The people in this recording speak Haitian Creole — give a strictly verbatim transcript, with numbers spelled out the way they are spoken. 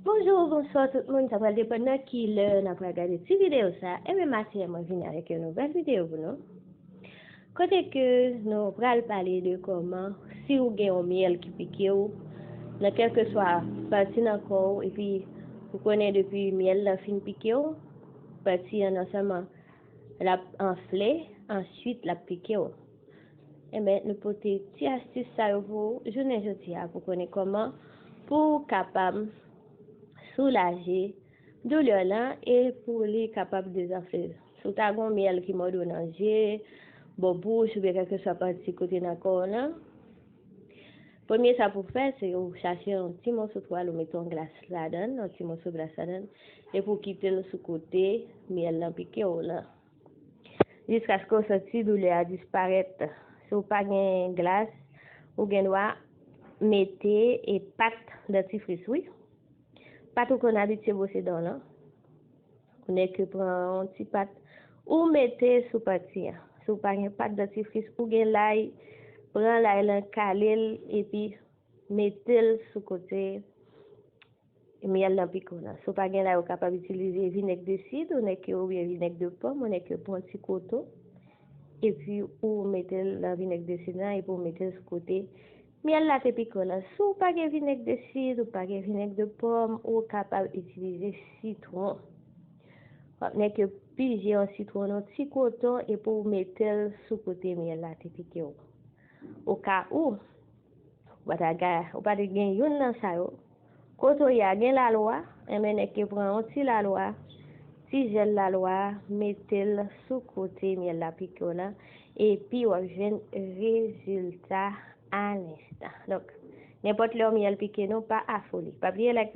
Bonjou, bonswa tout moun, sa pral depann nan ki lè n ap pral gade ti videyo sa. Ebyen maten an mwen vini avèk yon nouvèl videyo pou nou. Kote ke nou pral pale de kòman si ou gen yon myèl ki pike w nan kèlkeswa pati nan kò w, epi ou konnen depi myèl lan fin pike w, pati an non sèlman l ap anfle, answit l ap pike w. Ebyen nou pote ti astis sa yo pou ou jounen jodi a pou konnen kòman pou ou kapab soulaje doulè lan e pou li kapab dezanfle. Si w ta gen yon myèl ki mòde w nan je, bò bouch oubyen kèlkeswa pati kote nan kò w lan, premye sa pou w fè se ou chache yon ti moso twal ou mete yon glas ladan l, yon ti moso glas ladan l, epi w kite l sou kote myèl lan pike w lan jiskaske w santi doulè a disparèt. Si w pa gen glas, ou gen dwa mete e pat dantifris wi. Pat ou konn abitye bwose dan w lan. Ou nèk pran yon ti pat ou mete sou pati an. Si w pa gen pat dantifris, ou gen lay, pran lay lan, kale l epi mete l sou kote myèl lan pike w lan. Si w pa gen lay, ou kapab itilize vinèg de sid, ou nèk oubyen vinèg de pòm, ou nèk pran ti koton epi ou mete l nan vinèg de sid lan epi ou mete l sou kote myèl la te pike w lan. Si w pa gen vinèg de sid, ou pa gen vinèg de pòm, ou kapab itilize sitwon. W ap nèk pije yon sitwon nan ti koton epi ou mete l sou kote myèl la te pike w. Oka ou ou pa ta gen youn nan sa yo, kote w ye a gen lalwa, enben nèk pran yon ti lalwa, ti jèl lalwa, mete l sou kote myèl la pike w lan, epi w ap jwenn rezilta a lenstan. Donk, nenpòt lè yon myèl pike nou, pa afole. Pa bliye like,